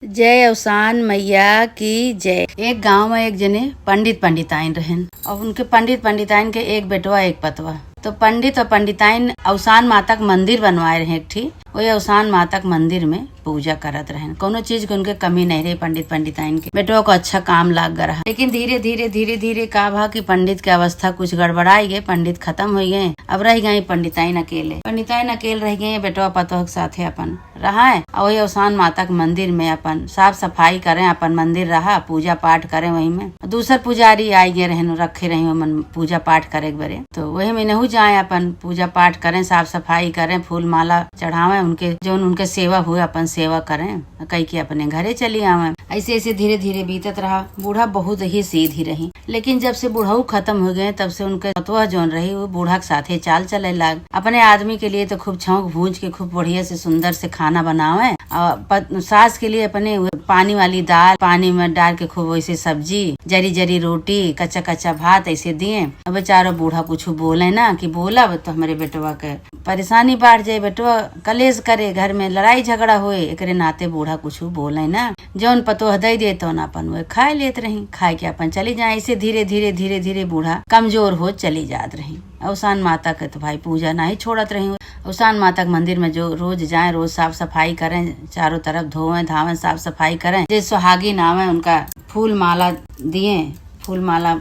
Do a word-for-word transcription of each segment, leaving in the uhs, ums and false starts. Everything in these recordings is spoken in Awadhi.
जय अवसान मैया की जय। एक गांव में एक जने पंडित पंडिताइन रहन और उनके पंडित पंडिताइन के एक बेटवा एक पतवा। तो पंडित और पंडिताइन अवसान माता के मंदिर बनवाए रहे एक ठी। वही अवसान माता के मंदिर में पूजा करत रहन। कोनो चीज के उनके कमी नहीं रही पंडित पंडिताइन के। बेटवा को अच्छा काम लाग गया रहा। लेकिन धीरे धीरे धीरे धीरे का भा कि पंडित के अवस्था कुछ गड़बड़ाई गए, पंडित खत्म हो गए। अब रह गए पंडिताइन अकेले। पंडिताइन अकेले रह गए बेटवा पतोह के साथे अपन रहा है। और वही अवसान माता के मंदिर में अपन साफ सफाई करें, अपन मंदिर रहा, पूजा पाठ करें वही में। दूसर पुजारी आई गए रहन, रखे रही ओमन पूजा पाठ करे के बरे। तो वही में नहू जाए, अपन पूजा पाठ करें, साफ सफाई करें, फूल माला चढ़ावें, उनके जौन उनके सेवा हुए अपन सेवा करें, कई के अपने घरे चली आवें। ऐसे ऐसे धीरे धीरे बीतत रहा। बूढ़ा बहुत ही सीधी रही, लेकिन जब से बुढ़ऊ खत्म हो गए तब से उनके पतोह जौन रही वो बूढ़ा के साथे चाल चले लाग। अपने आदमी के लिए तो खूब छौंक भूंज के खूब बढ़िया से सुंदर से खाना बनावे और पत-, सास के लिए अपने वो पानी वाली दाल, पानी में डाल के खूब वैसे सब्जी, जरी जरी रोटी, कच्चा कच्चा भात ऐसे दिए। अब बेचारो बूढ़ा कुछ बोले ना कि बोलब तो हमारे बेटवा के परेशानी बढ़ जाए, बेटवा कलेश करे, घर में लड़ाई झगड़ा होए, एकरे नाते बूढ़ा कुछ बोले ना। जौन पतोह दे दे तौन अपन वे खाए लेत रही, खाए के अपन चली जाए। ऐसे धीरे धीरे धीरे धीरे बूढ़ा कमजोर हो चली जात रही। अवसान माता के तो भाई पूजा ना ही छोड़त रही। अवसान माता के मंदिर में जो रोज जाए, रोज साफ सफाई करें, चारों तरफ धोवें धावें, साफ सफाई करें। जे सुहागिन आवे उनका फूल माला दिए, फूल माला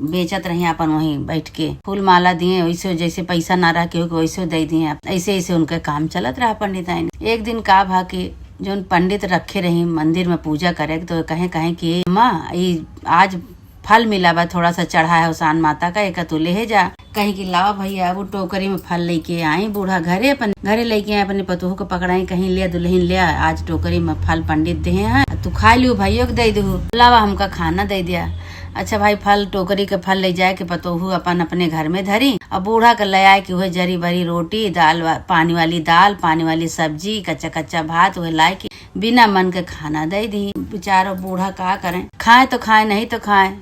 बेचत रही अपन वहीं बैठ के, फूल माला दिए, वैसे जैसे पैसा ना रह के वैसे दे दिए। ऐसे ऐसे उनके काम चलत रहा पंडिताइन। एक दिन का भा कि जौन पंडित रखे रही मंदिर में पूजा करे, तो कहे कहे कि माँ, ई आज फल मिला बा, थोड़ा सा चढ़ा है अवसान माता का, एका तू ले जा। कहीं कि लावा भैया, वो टोकरी में फल लेके आई। बूढ़ा घरे अपन, घरे लेके आए, अपने पतोह को पकड़ाई, कहीं ले दुल्हन ले आ, आज टोकरी में फल पंडित देहे हैं, तू खा लियो, भाइयों के दे दू, लावा हमका खाना दे दिया। अच्छा भाई, फल, टोकरी के फल ले जाए के पतोहू अपन अपने घर में धरी और बूढ़ा के ले आए कि वह जरी बरी रोटी, दाल वा-, पानी वाली दाल, पानी वाली सब्जी, कच्चा कच्चा भात, वह लाए कि बिना मन के खाना दे दी। बेचारो बूढ़ा का करें, खाए तो खाए, नहीं तो खाए,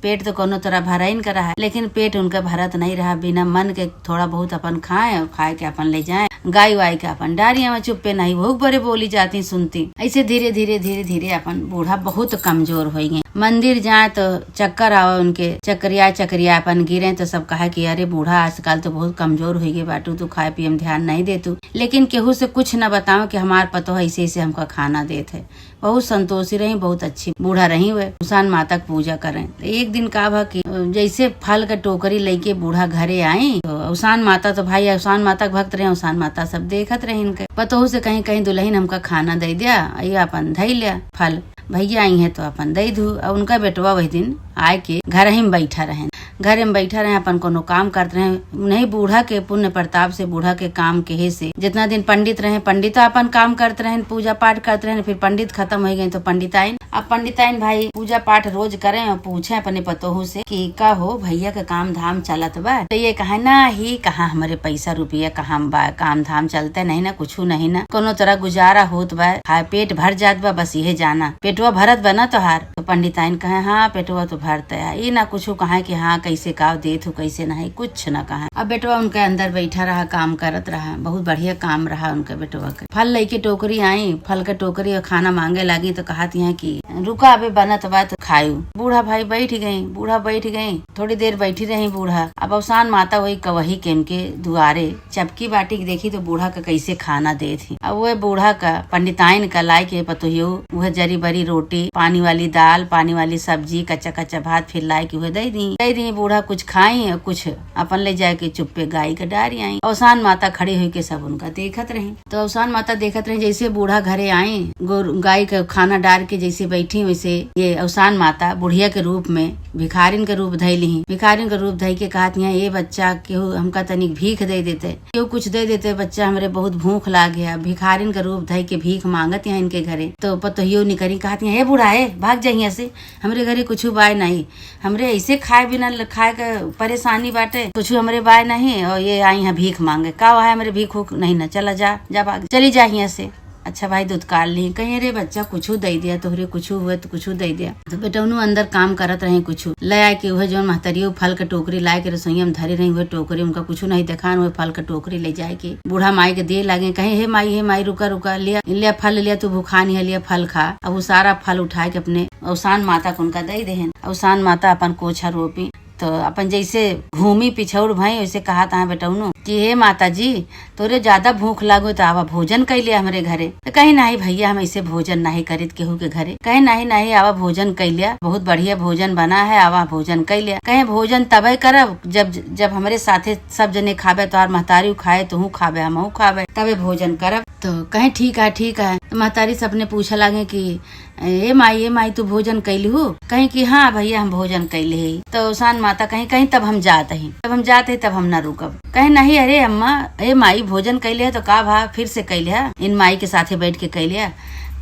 पेट तो कोनो तरह भराइन का रहा, लेकिन पेट उनका भरत नहीं रहा। बिना मन के थोड़ा बहुत अपन खाए और खाए के अपन ले जाए, गाय वाय के अपन डारिया में चुप्पे नहीं, भूख बरे बोली जाती सुनती। ऐसे धीरे धीरे धीरे धीरे अपन बूढ़ा बहुत कमजोर हो गए। मंदिर जाए तो चक्कर आवे उनके, चक्रिया चक्रिया अपन गिरे तो सब कहे कि अरे बूढ़ा आजकल तो बहुत कमजोर हो गए बाटू, तू खाए पिए में ध्यान नहीं दे तू। लेकिन केहू से कुछ न बताओ कि हमार पतोह ऐसे ऐसे हमका खाना देत है। बहुत संतोषी रही, बहुत अच्छी बूढ़ा रही हुए, अवसान माता के पूजा करें। तो एक दिन का भा कि जैसे फल के टोकरी लेके बूढ़ा घरे आई, तो अवसान माता तो भाई अवसान माता के भक्त रहे, अवसान माता सब देखत रहे इनके। पतोहू से कहीं कहीं दुल्हन हमका खाना दे दिया, ये अपन धई लिया फल, भैया आई है तो अपन दे दू। और उनका बेटवा वही दिन आए के घर ही में बैठा रहे, घरे में बैठा रहे, अपन कोनो काम करत रहे। उन्हीं बूढ़ा के पुण्य प्रताप से बूढ़ा के काम केहे से जितना दिन पंडित रहे, पंडित अपन काम करत रहे, पूजा पाठ करत रहे, फिर पंडित खत्म हो गए तो पंडिताइन। अब पंडिताइन भाई पूजा पाठ रोज करें और पूछे अपने पतोहू से कि का हो भैया के काम धाम चलत बा? तो ये कहे ना ही कहाँ हमरे पैसा रुपया कहाँ बा, काम धाम चलते नहीं ना, कुछ नहीं ना, कोनो तरह गुजारा होत बा, खाए पेट भर जात बा, बस यही जाना, पेटवा भरत बा ना तोहार? तो पंडिताइन कहे, हाँ, पेटवा तो भरत है, ई ना कुछ कहे कि हाँ, कैसे का देत हो, कैसे नहीं, कुछ ना कहे। अब बेटवा उनके अंदर बैठा रहा, काम करत रहा, बहुत बढ़िया काम रहा उनके बेटवा के। फल लेके टोकरी आई, फल के टोकरी और खाना मांगे लागी तो कहत यहाँ कि रुका, अबे बनत बा तो खायू। बूढ़ा भाई बैठ गई, बूढ़ा बैठ गई, थोड़ी देर बैठी रही बूढ़ा। अब अवसान माता वही कवही के उनके दुआरे चपकी बाटी के देखी तो बूढ़ा का कैसे खाना देत ही। अब वह बूढ़ा का पंडिताइन का लाई के पतोहियो वह जरी बरी रोटी, पानी वाली दाल, पानी वाली सब्जी, कच्चा कच्चा भात फिर लाई के वह दे दी, दे दी। बूढ़ा कुछ खाई और कुछ अपन ले जाए के चुप्पे गाय के डारी आई। अवसान माता खड़ी हुई के सब उनका देखत रही। तो अवसान माता देखत रही जैसे बूढ़ा घरे आई, गोर-, गाय के खाना डार के जैसे बैठी वैसे ये अवसान माता बुढ़िया के रूप में भिखारिन के रूप धई ली। भिखारिन के रूप धई के कहत यहाँ, ए बच्चा, केहू हमका तनिक भीख दे देते, केहू कुछ दे देते, बच्चा, हमरे बहुत भूख लागे है। भिखारिन के रूप धई के भीख मांगत यहाँ इनके घरे। तो पतोहियो निकरी कहत यहाँ, हे बूढ़ा, हे भाग जा यहाँ से, हमरे घरे कुछ बाय नहीं, हमरे ऐसे खाए बिना ल-, खाए के परेशानी बाटे, कुछ हमरे बाय नहीं, और ये आई यहाँ भीख मांगे, का है हमरे भीख उख नहीं ना, चला जा, जा भाग, चली जा यहाँ से। अच्छा भाई, दुतकार ली। कहीं, "अरे बच्चा, कुछू दइ दिया, तोहरे कुछू हुए तो कुछू दइ दिया।" तो बेटौनू अंदर काम करत रही, कुछू ले आए के उहे जौन महतरियो फल के टोकरी लाए के रसोईया में धरी रही, उहे टोकरी उनका कुछू नहीं देखान, उहे फल के टोकरी ले जाए के बूढ़ा माई के दिए लागे। कहीं, "हे माई, हे माई, रुका, रुका, लिया, लिया फल, लिया, तू भूखान है, लिया फल खा।" अब वो सारा फल उठाए के अपने औसान माता के उनका दइ देहन। औसान माता अपन कोछा रोपी तो अपन जैसे घूमी पिछौर भई, वैसे कहत हैं बेटौनू कि, "हे माता जी, तोरे ज्यादा भूख लागो तो आवा भोजन कैले हमरे घरे।" तो कहीं, "नहीं भैया, हम ऐसे भोजन नहीं करित केहू के घरे।" कहे, "नहीं, नहीं, आवा भोजन कैले, बहुत बढ़िया भोजन बना है, आवा भोजन कैले।" कहे, "भोजन तबे करब जब, जब हमरे साथे सब जने खाबे, तोहार महतारी खाए, तोहू खाबे, हमहू खाबे, तबे भोजन करब।" तो कहे, "ठीक है, ठीक है।" तो महतारी से अपने पूछे लागे कि, "ए माई, ए माई, तू भोजन कैलहू?" कहीं कि, "हाँ भैया, हम भोजन कैले ही।" तो औसान माता कहीं, "कहीं तब हम जात ही, तब हम जात ही, तब हम ना रुकब।" कहे, "नहीं, अरे अम्मा, ए माई भोजन कैले है तो का भा, फिर से कैले है, इन माई के साथे बैठ के कैले है।"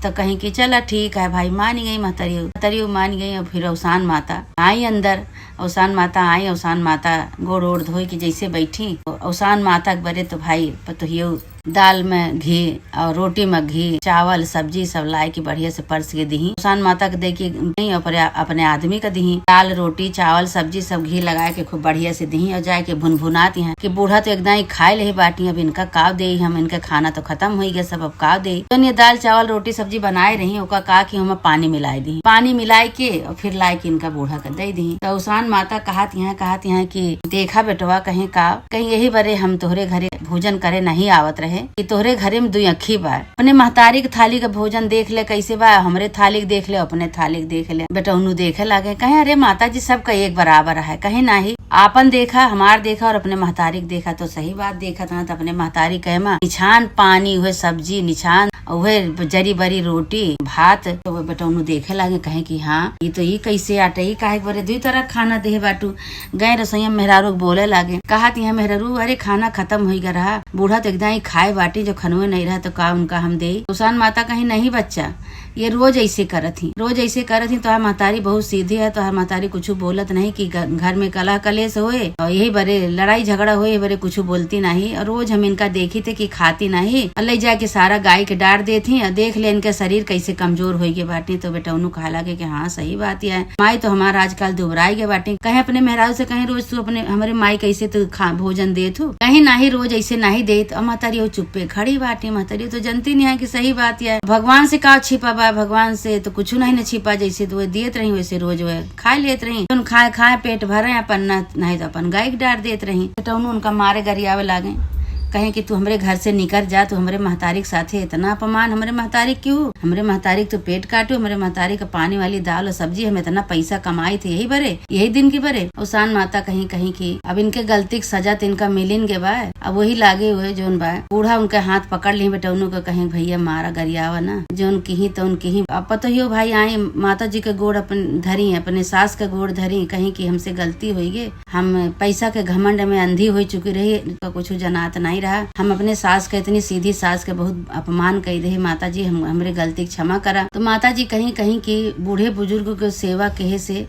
तो कहीं कि, "चला ठीक है भाई।" मान गई महतरियो, महतरियो मान गई। और फिर औसान माता आई अंदर, औसान माता आई, औसान माता गोड़ ओड़ धोई के जैसे बैठी, औसान माता के बरे तो भाई पतोहियो दाल में घी और रोटी में घी, चावल, सब्जी सब लाए के बढ़िया से परस के दिही। औसान माता के दे के गई, अपने, अपने आदमी के दिही। दाल, रोटी, चावल, सब्जी सब घी लगाए के खूब बढ़िया से दिही और जाए के भुनभुनात हैं कि बूढ़ा तो एकदम ही खाए ले बाटी, अब इनका काव देई हम, इनका खाना तो खत्म होइ गया सब, अब काव देई। तो ये दाल, चावल, रोटी, सब्जी बनाए रही, ओका का कि हम पानी मिलाए दिही। पानी मिलाए के और फिर लाए के इनका बूढ़ा के दे दिही। तो औसान माता कहत हैं, कहत हैं कि, "देखा बेटवा, कहीं का, कहीं यही बरे हम तोहरे घरे भोजन करे नहीं आवत रहे कि तोहरे घरे में दुई अखी बा। अपने महतारी के थाली के भोजन देख ले कैसे बा, हमरे थाली के देख ले, अपने थाली के देख ले।" बेटौनू देखे लागे, कहे, "अरे माता जी, सबका एक बराबर है।" कहे, "नाही, आपन देखा, हमार देखा और अपने महतारी के देखा तो सही बात देखत ना।" तो अपने महतारी कहे, "माँ, निछान पानी, उहे सब्जी निछान, उहे जरी बरी रोटी, भात।" तो वो बेटौनू देखे लागे, कहे कि, "हाँ, ये तो, ये कैसे आटे, ये काहे के बरे दुई तरह खाना देहे बाटू?" गए रसोईया मेहरारू के बोले लागे, कहत हैं, "मेहरारू, अरे खाना खत्म होइ गया रहा, बूढ़ा तो एकदम ही खाए बाटी, जो खनवे नहीं रहा तो का उनका हम देई?" औसान माता कहीं, "नहीं बच्चा, ये रोज ऐसे करत ही, रोज ऐसे करत ही।" तोहार महतारी बहुत सीधी है, तोहार महतारी कुछ बोलत नहीं कि घ-, घर में कलह कलेश होए और यही बरे लड़ाई झगड़ा होए, यही बरे कुछ बोलती नहीं। और रोज हम इनका देखी थे कि खाती नहीं और ले जाके सारा गाय के डार देत ही। और देख ले इनके शरीर कैसे कमजोर होई गए बाटी। तो बेटौनू कहा लागे कि हाँ, सही बात है, माई तो हमार आजकल दुबराई गए बाटी। कहे अपने मेहरारू से, कहे, "रोज तू अपने, हमरे माई कैसे तू खा, भोजन देत हो?" कहे, "नहीं, रोज ऐसे नहीं देत।" और महतारी वो चुप्पे खड़ी बाटी। महतारी तो जनती नहीं है कि सही बात है, भगवान से का छिपा बा, भगवान से तो कुछ नहीं न छिपा, जैसे तो वो दियत रही वैसे रोज वो खाए लेत रही। जौन खाए खाए पेट भरे अपन, ना नहीं तो अपन गाय के डार देत रही। बेटौनू उनका मारे गरियावे लागे, कहे कि, "तू हमरे घर से निकर जा, तू हमरे महतारी के साथे इतना अपमान हमरे महतारी के क्यों? हमरे महतारी के तो पेट काटू, हमरे महतारी का पानी वाली दाल और सब्जी, हम इतना पैसा कमाई थे यही बरे, यही दिन के बरे।" औसान माता कहीं, कहीं कि अब इनके गलती के सजा तो इनका मिलिन के बा। अब वही लागे हुए जौन बा, बूढ़ा उनके हाथ पकड़ ली बेटौनू के, कहीं, "भैया मारा गरियावा ना, जौन किही तौन किही।" अब पतोहियो भाई आई, माता जी के गोड़ अपन धरी, अपने सास के गोड़ धरी, कहीं कि, "हमसे गलती होई गे, हम पैसा के घमंड में अंधी हो चुकी रही, इनका कुछ जनात नहीं रहा। हम अपने सास के, इतनी सीधी सास के बहुत अपमान कई रहे। माता जी, हम, हमरे गलती के क्षमा करा।" तो माता जी कहीं, कहीं कि बूढ़े बुजुर्ग के सेवा कहे से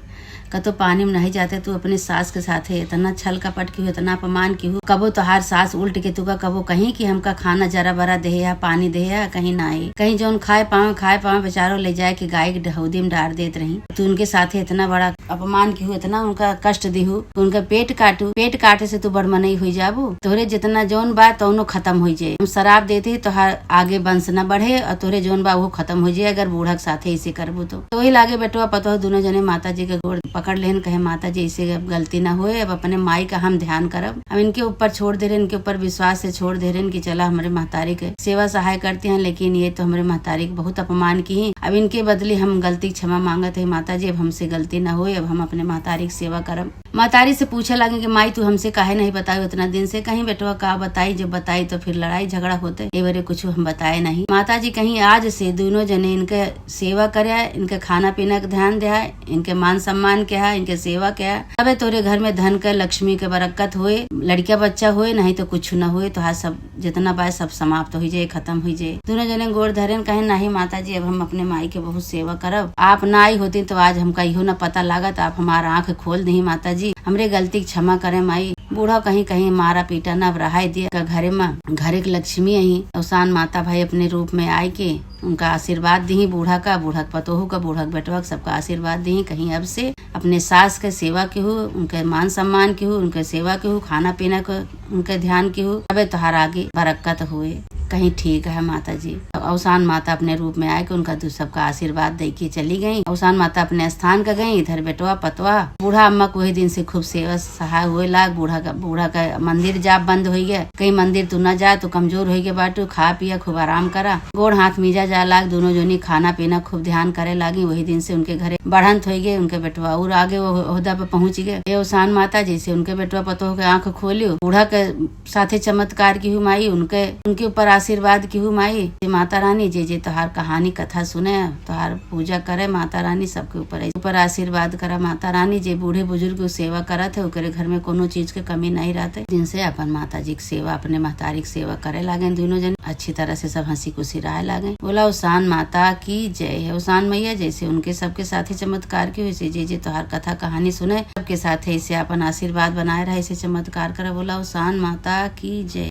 कतो पानी में नहीं जाते। तू अपने सास के साथे इतना छल कपट की हो, इतना अपमान की हो। कबो तोहार सास उल्ट के तुका कबो कहीं कि हमका खाना जरा बरा दे या पानी दे या कहीं ना आई। कहीं जौन खाए पावे, खाए पावे बेचारो ले जाए के गाय के ढौदी में डार देत रही। तू उनके साथे इतना बड़ा अपमान की हो, इतना उनका कष्ट दिहू, उनका पेट काटू, पेट काटे से तू बड़ मनई हुई जाबू। तोहरे जितना जौन बा तौनो खत्म हुई जाए। हम शराब देते ही तोहार आगे वंश न बढ़े और तोहरे जौन बा वो खत्म हुई जाए अगर बूढ़ा के साथे ऐसे करबू तो। तो वही लागे बेटवा पतोह दोनों जने माता जी के गोड़ पकड़ लेन, कहे, "माता जी, ऐसे अब गलती ना होए, अब अपने माई का हम ध्यान करब।" अब इनके ऊपर छोड़ दे रहे, इनके ऊपर विश्वास से छोड़ दे रहे कि चला हमरे महतारी के सेवा सहाय करते हैं, लेकिन ये तो हमरे महतारी के बहुत अपमान की हैं। अब इनके बदले हम गलती क्षमा मांगत है माता जी, अब हमसे गलती ना होए, अब हम अपने महतारी की सेवा करब। महतारी से पूछे लागे कि माई, तू हमसे काहे नहीं बताई उतना दिन से? कहीं बेटवा का बताई, जब बताई तो फिर लड़ाई झगड़ा होते, ए बरे कुछ हम बताए नहीं। माता जी कहीं आज से दोनों जने इनके सेवा करे, इनके खाना पीना के ध्यान दे, इनके मान सम्मान के है, इनके सेवा के है, तबे तोरे घर में धन के, लक्ष्मी के बरकत होए, लड़किया बच्चा होए, नहीं तो कुछ न होए। तोहार सब जितना बा सब समाप्त हो जाए, खत्म हो जाए। दोनों जने गोड़ धरेन, कहे, "नहीं माता जी, अब हम अपने माई के बहुत सेवा करब, आप ना आई होती तो आज हमका इहो ना पता लागत, आप हमार आँख खोल दही माता जी, हमरे गलती के क्षमा करें माई।" बूढ़ा कहीं कहीं मारा पीटा न अब रहाई दिया का घरे मा, घरे के लक्ष्मी अही। अवसान माता भाई अपने रूप में आए के उनका आशीर्वाद दिही, बूढ़ा का, बूढ़ा के पतोहू का, बूढ़ा के बेटवा के, सबका आशीर्वाद दिही। कहीं अब से अपने सास के सेवा किहू, उनके मान सम्मान किहू, उनके सेवा किहू, खाना पीना के उनके ध्यान किहू, तबे तोहार आगे बरक्कत हुए। कहीं ठीक है माता जी। अवसान माता अपने रूप में आए के उनका दू सबका आशीर्वाद दे के चली गई। अवसान माता अपने स्थान का गई, इधर बेटवा पतवा बूढ़ा अम्मा के वही दिन से खूब सेवा सहाय हुए लाग। बूढ़ा का, बूढ़ा का मंदिर जाप बंद होई गया। कहीं मंदिर तू न जा, तू कमजोर होई गया बाटू, खा पिया खूब आराम करा। गोड़ हाथ मीजा जा लाग, दोनों जनी खाना पीना खूब ध्यान करे लागी। वही दिन से उनके घरे बढ़ंत होई गए, उनके बेटवा और आगे वो ओहदा पे पहुंच गए। ए अवसान माता जैसे उनके बेटवा पतोह के आंख खोलियो, बूढ़ा के साथे चमत्कार किहू माई, उनके, उनके ऊपर आशीर्वाद किहू माई। जे माता रानी जे जे तोहार कहानी कथा सुने, तोहार पूजा करे माता रानी, सबके ऊपर, ऊपर आशीर्वाद करा माता रानी। जे बूढ़े बुजुर्ग के सेवा करत है ओकरे घर में कोनो चीज के कमी नहीं रहते। दिन से अपन माता जी के सेवा, अपने महतारी के सेवा करे लागे दोनों जन, अच्छी तरह से सब हंसी खुशी रहे लागे। बोला अवसान माता की जय है। अवसान मैया जैसे उनके सबके साथे चमत्कार की, वैसे जे जे तोहार कथा कहानी सुने सबके साथे ऐसे अपन आशीर्वाद बनाए रहे, ऐसे चमत्कार करा। बोला अवसान माता की जय।